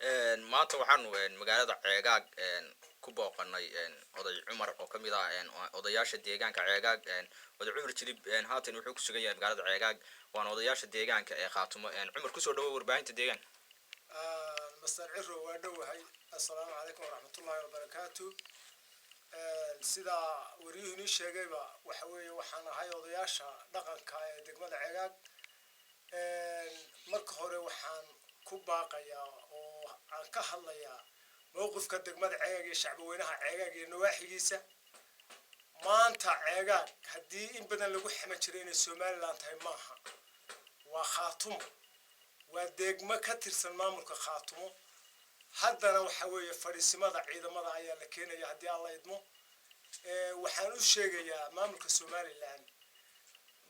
Maanta waxaanu magaalada Ceegaag ku booqanay oday Cumar oo kamid ah odayaasha deegaanka Ceegaag. Oday Cumar Jilib haatan wuxuu ku sugan yahay magaalada Ceegaag, waana odayaasha deegaanka ee Khaatumo. Cumar, kusoo dhawo warbaahinta deegaanka. Master Ciro, waa dhowahay. Assalaamu calaykum waraxmatullaahi wabarakaatu. Sidaa waryuhu inii sheegayba, waxa weeye waxaan ahay odayaasha dhaqanka ee degmada Ceegaag. Marka hore waxaan ku baaqayaa oo aan ka hadlayaa mowqifka degmada Ceegaag iyo shacbaweynaha Ceegaag iyo nawaaxigiisa. Maanta Ceegaag haddii in badan lagu xaman jiray inay Somaliland tahay, maaha, waa Khaatumo, waa degmo ka tirsan maamulka Khaatumo. Haddana waxa weeye fadhiisimada ciidamada ayaa la keenaya haddii Alla idmo. Waxaan u sheegayaa maamulka Somaliland,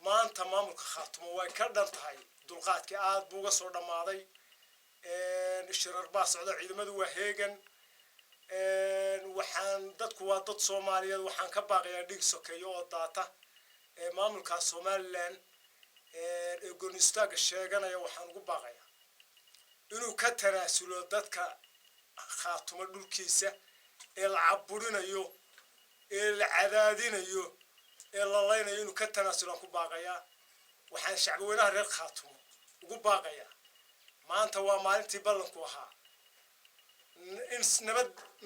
maanta maamulka Khaatumo way ka dhan tahay, dulqaadkii aad buu uga soo dhammaaday. Shirar baa socda, ciidamadu waa heegan. Waxaan dadku waa dad Soomaaliyeed. Waxaan ka baaqayaa dhig sokeeyo oo daata maamulka Somaliland ee gooniistaaga sheeganaya. Waxaan ugu baaqayaa inuu ka tanaasulo dadka Khaatumo dhulkiisa ee la caburinayo, ee la cadaadinayo, ee la laynayo, inuu ka tanaasulaan ku baaqayaa. Waxaan shacbweynaha reer Khaatumo ugu baaqayaa, maanta waa maalintii ballanku ahaa in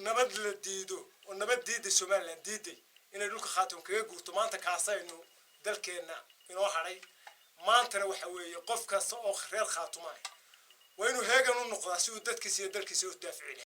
nabad la diido oo nabad diiday Somaliland diiday inay dhulka Khaatumo kaga guurto. Maanta kaasaynu dalkeenna inoo hadhay. Maantana waxa weeye qof kasta oo reer Khaatumo ah waa inuu heegan u noqdaa si uu dadkiisa iyo dalkiisa u daafici lahaa.